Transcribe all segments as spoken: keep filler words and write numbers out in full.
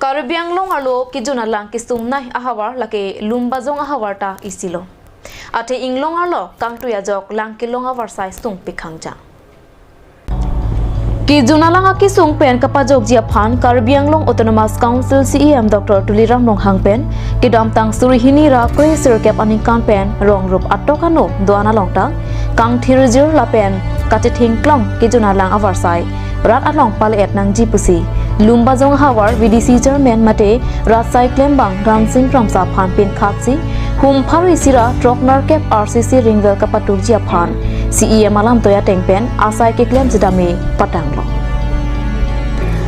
Karbi Anglong arlo kejun alang kesung nai ahavar lake Lumbajong ahavar ta isilo. Athe inglong arlo kangtui ajok lang kelong avarsai sungpik khangjang. Kejun alang akesung pen kapajokji aphan Karbi Anglong Autonomous Council C E M Doctor Tuliram Ronghang pen kedamtang suri hini ra kre sirkep aningkan pen rong rup atok ano do-an along ta kangthirjir lapen kachethingklong kejun alang avarsai rat along pale-et nangji pusi Lumbajong ahavar V D C chairman mate rat asai klembang Dhansing Kramsa aphan pinkhatsi hum pharo isi ra throk nerkep R C C ring well kapatukji aphan C E M alamtoi ateng pen asai keklem sitame patanglo.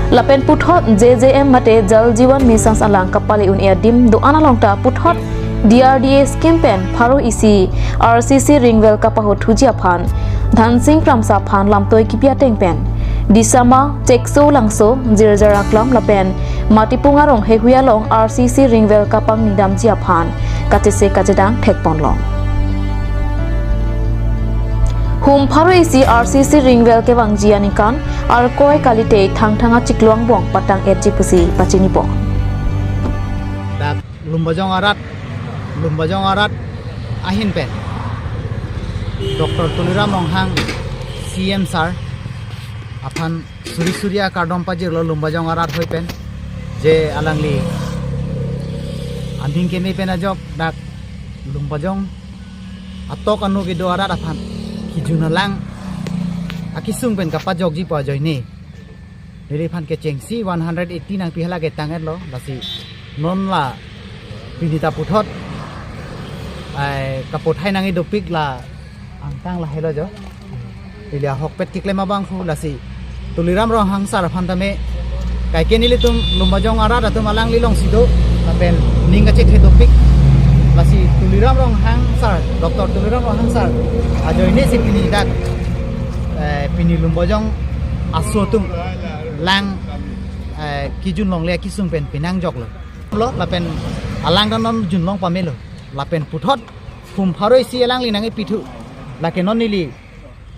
Lapen puthot J J M mate Jal Jeevan Mission alang kapale un-e adim do-an along ta puthot D R D A scheme pen pharo isi R C C ring well kapahothuji aphan Dhansing Kramsa aphan lamtoi kipi ateng pen Disama, Chekso Langso, Jirjar Aklam lapen Matipung arong heihui along R C C ring well kapangni damji aphan kachese kachedang thekponlong. Hum pharo isi R C C ring well kevangji aningkan arkoi kalite Thangthang achiklo angbong patang-etji pusi pachinipon. Dak Lumbajong arat, Lumbajong arat ahin pen Doctor Tuliram Ronghang C E M sir aphan suri suri akardom pajirlo Lumbajong arat hoi pen, je alangli aning keme pen ajok dak Lumbajong atok ano kedo arat aphan kejun alang akesung pen kapajokji pu ajoine neliphan kechengsi one hundred eighty nangpi hala ketang-etlo, lasi non la pini ta puthot ai kapothai nangji dopik la angtang lahelo jo. Neli ahokpet keklem abangphu lasi Tuliram Ronghang sir aphan tame kaike nelitum Lumbajong arat atum alangli alongsi do lapen ning kachethe dopik, lasi Tuliram Ronghang sir, Doctor Tuliram Ronghang sir ajoine si pini dak eh, pini Lumbajong aso atum lang eh, kejun longle akesung pen pinangjoklo. Lo lapen alang ta non junlong pamelo. Lapen puthot hum pharo isi alangli nangkepithu. Lake non neli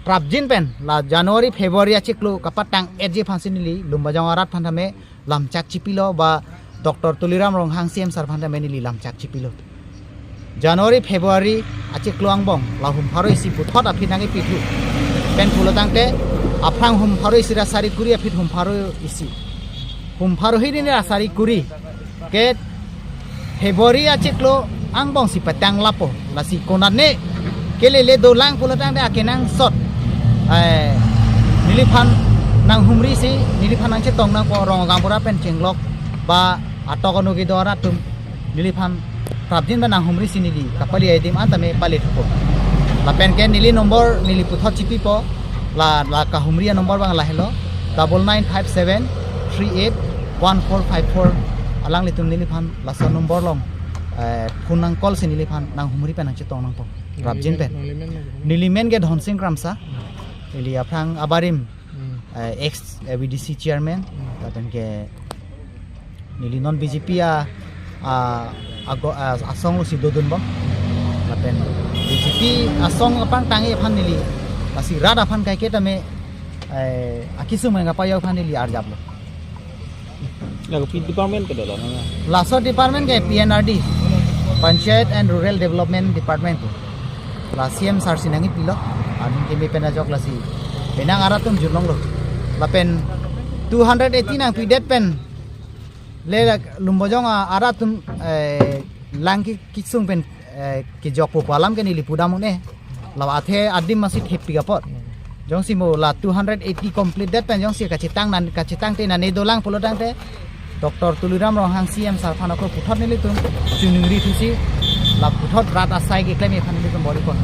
prapjin pen la January February achiklo kapatang-etji aphansi neli Lumbajong arat aphan tame lamchak chipilo ba Doctor Tuliram Ronghang C E M sir aphan tame neli lamchak chipilo. January February achiklo angbong la hum pharo isi puthot aphi nangkepithu pen pulo tangte aphrang hum pharo isi ra sari kuri aphi hum pharo isi, hum pharo hini ra sari kuri ke February achiklo angbongsi patang lapo, lasi konatne kelele dolang pulo tangte akenangsot eh, neliphan nanghumrisi neliphan nangchetong nangpo, rong gaonbura pen chenglok ba atok ano kedo arat atum neliphan prapjin ba nanghumrisi neli kapale adim an tame palethupo. Lapen ke neli number neli puthot chipipo, la la kahumri anumber abang lahelo double nine five seven three eight one four five four. Alanglitum neliphan laso number along eh, phone nang call si neliphan nanghumri pen nangchetong nangpo. Prapjin pen. Neli men, neli men ke Dhansing Kramsa. Neli aphrang abarim Hmm. eh, ex eh, V D C chairman. Hmm. Lapen ke neli non B J P a, a, ago, a, asong si dodun bom. Lapen B J P asong apangtang aphan neli lasi rat aphan kaike tame eh, akesung pen kapajok aphan neli arjaplo. Laga pi department kedo lo nang? Laso department ke P N R D, Panchayat and Rural Development Department ko. La C E M sir si nangkepilo, aning keme pen ajok lasi penang arat atum junlonglo. Lapen two hundred eighty nangpidet pen le la Lumbajong a arat atum eh, lang ke kesung pen eh, kejokpo pu alam ke neli pudam un-e. La athe adim masi thepik apot. Jongsi mo la two hundred eighty complete det pen jongsi kachetang nan kachetangte nane dolang pulo tangte Doctor Tuliram Ronghang C E M sir aphan ako puthot nelitum chuningri thusi la puthot rat asai keklem aphan nelitum bor-i pon.